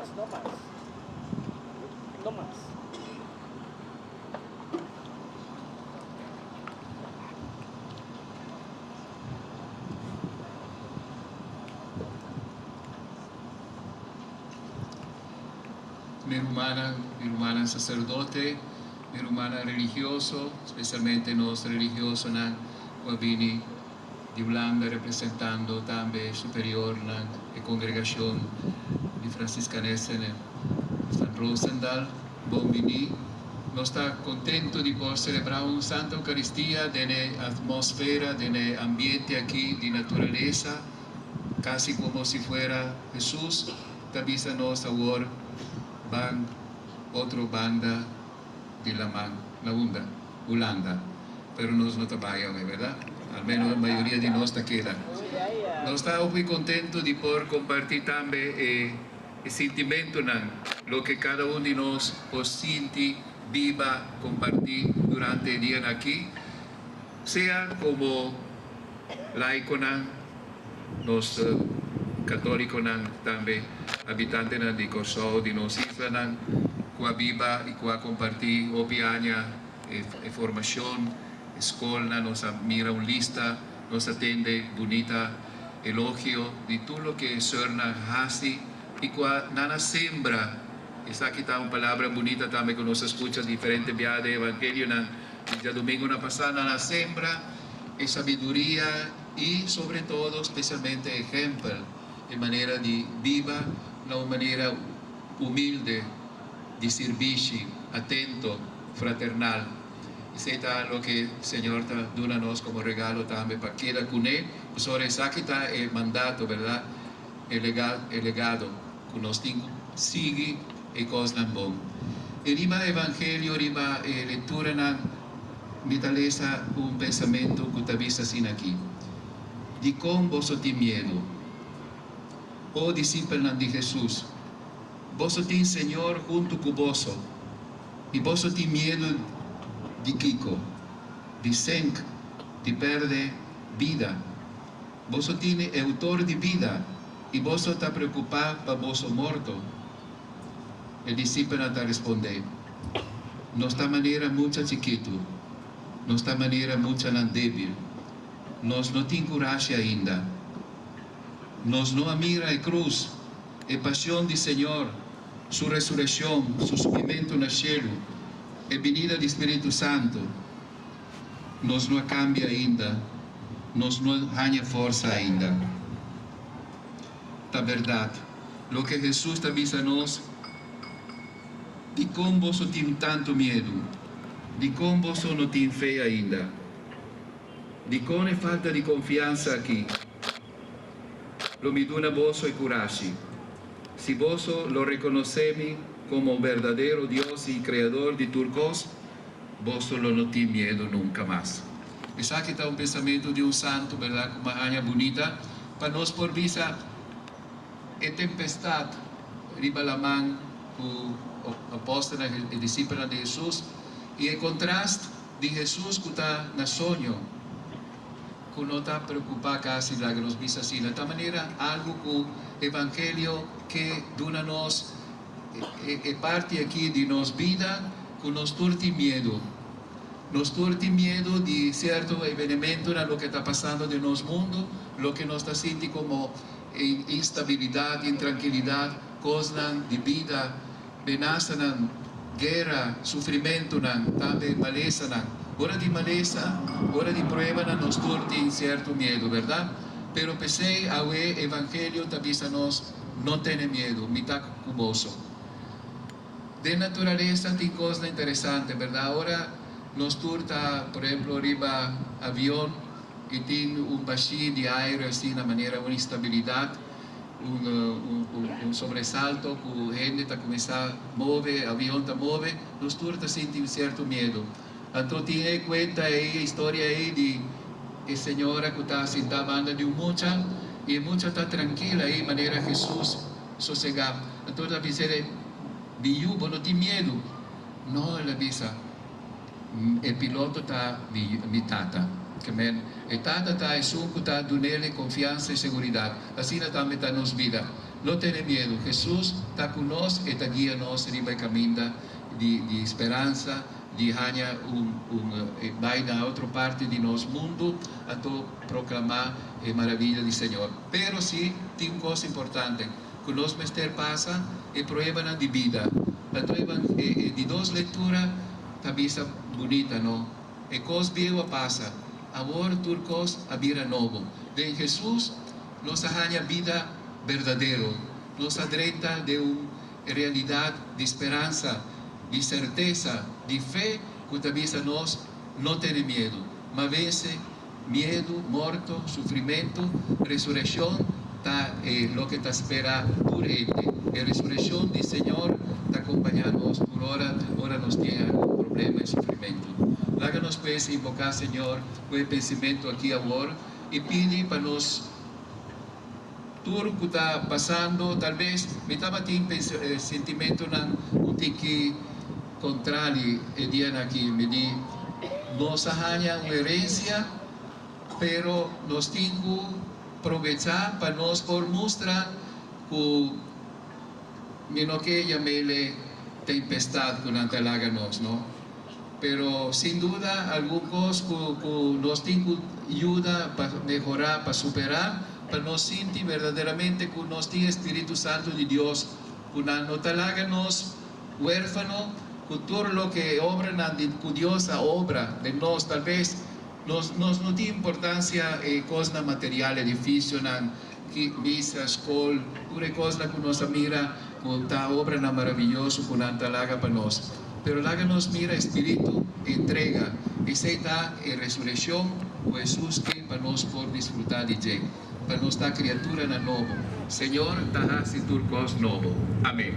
mas, no mas. No mas. Mi rumannan, mi rumannan saserdote, mi rumannan religioso, spesialmente nos religiosonan ku a bini di Hulanda representando tambe superiornan e kongregashon di Fransiskanessen van Roosendaal, bon bini. Nos ta kontento di por selebrá un Santa Eukaristia den e atmosfera, den e ambiente aki di naturalesa, kasi komo si fuera Hesus ta bisa nos awor ban otro banda di laman, na unda? Hulanda. Pero nos no ta bai awe, berdad? Al menos mayoria di nos ta keda. Nos ta hopi contento di por comparti tambe e sintimentonan, loke cada un di nos por sinti, biba, comparti durante e dianan aki, sea como laiconan, nos catoliconan, tambe habitantenan di Corsou, di nos islanan, cu a biba y cu a comparti hopi aña e formacion, e scolnan, nos a mira un lista, nos a tende bunita elogio di tur loke soeurnan haci y cu a nan a sembra. Esaki ta un palabra bunita tambe cu nos a scucha diferente bia den evangelionan di djadomingonan pasa, nan a sembra e sabiduria y sobre todo specialmente ehempel, e manera di biba na un manera humilde, di sirbishi, atento, fraternal. Esei ta loke Señor ta duna nos komo regalo tambe pa keda kuné, pasobra esaki ta e mandato, bèrdat? E e legado ku nos tin ku sigui e kosnan bon. I riba evangelio, riba e lekturanan, mi ta lesa un pensamentu ku ta bisa asina aki, Dikon boso tin miedu, o disipelnan di Hesus? Boso tin Señor huntu ku boso, i boso tin miedu di kiko? Di senk, di pèrdè bida. Boso tin e Outor di bida, i boso ta preokupá pa boso morto. E disipelnan ta respondé, Nos ta manera mucha chikitu, nos ta manera muchanan débil, nos no tin kurashi ainda. Nos no a mira e krus. E pasion di Señor, Su resureccion, Su subimentu na cielu, e binida di Spiritu Santu, nos no a cambia ainda, nos no a haña forsa ainda. Ta berdad, loke Jesus ta bisa nos, Dicon boso tin tantu miedu? Dicon boso no tin fe ainda? Dicon e falta di confiansa aki? Lo mi duna boso e kurashi. Si boso lo rekonosé mi komo berdadero Dios i Kreador di tur kos, boso lo no tin miedu nunka mas. Esaki ta un pensamentu di un santu, bèrdat, ku mahaña bunita pa nos por bisa e tempestat riba laman ku apòstelnan i disipelnan di Hesus i e kontrast di Hesus ku ta na soño. Ku no ta preokupá kasi laga nos bisa asina. Ta manera algu ku evangelio ke duna nos e parti aki di nos bida ku nos tur tin miedu. Nos tur tin miedu di sierto evenementonan loke ta pasando den nos mundu, loke nos ta sinti komo instabilidat, intrankilidat, kosnan di bida. Menasanan, guera, sufrimentunan, tambe malesanan. Ora di malesa, ora di pruebanan nos tur tin sierto miedu, bèrdat? Pero p'esei awe Evangelio ta bisa nos, No tene miedu, mi ta ku boso. Den naturalesa tin kosnan interesante, bèrdat? Ora nos tur ta, por ehemplo, riba avion i tin un bashí di aire asina manera un instabilidat, Un sobresalto ku hende ta kuminsá move, avion ta move, nos tur ta sinti un sierto miedu. Anto tin e kuenta ei, e historia ei di e señora ku ta sintá banda di un mucha i e mucha ta trankil ei manera Hesus sosegá. Anto el a bis'é, Mi yu, bo no tin miedu? No, el a bisa, e piloto ta mi tata. E Tata ta esun ku ta dun'é konfiansa i seguridat. Asina tambe ta nos bida. No tene miedu. Hesus ta ku nos i ta guia nos riba kaminda di speransa, di haña un bai na otro parti di nos mundu, anto proklamá e maraviya di Señor. Pero si, tin un kos importante, ku nos mester pasa e prueba di bida. Anto, di dos lektura, ta bisa bunita, no? E kos bieu a pasa. Awor tur kos a bira nobo. Den Hesus, nos a haña bida berdadero. Nos a drenta den un realidat di speransa, di sertesa, di fe, ku ta bisa nos no tene miedu. Ma vense miedu, morto, sufrimentu, resurekshon ta loke ta spera tur hende. E resurekshon di Señor ta kompañá nos tur ora, ora nos tin algun problema i sufrimentu. Laga nos pues invoká Señor ku e pensamentu aki awor i pidi pa nos tur ku ta pasando, talbes mi tabatin sentimentunan un tiki kontrario e dia aki, mi di nos a haña un herensia, pero nos tin ku probechá pa nos por mustra ku mi no ke yam'é tempestat ku nan ta laga nos, no? Pero sin duda algun kos ku nos tin ku yuda pa mehorá, pa superá, pa nos sinti berdaderamente ku nos tin Spiritu Santu di Dios, ku nan no ta laga nos huérfano, ku tur loke obra ku Dios a obra den nos, talbes nos no tin importansia kos material, edifisionan, misa, skol, tur kos ku nos mira, ku ta obra na maravioso ku nan ta laga pa nos. Pero laga nos mira Spiritu entrega. Esei ta e resurekshon ku Hesus ke pa nos por disfrutá di dje. Pa nos ta kriatura na nobo. Señor ta hasi tur kos nobo. Amèn.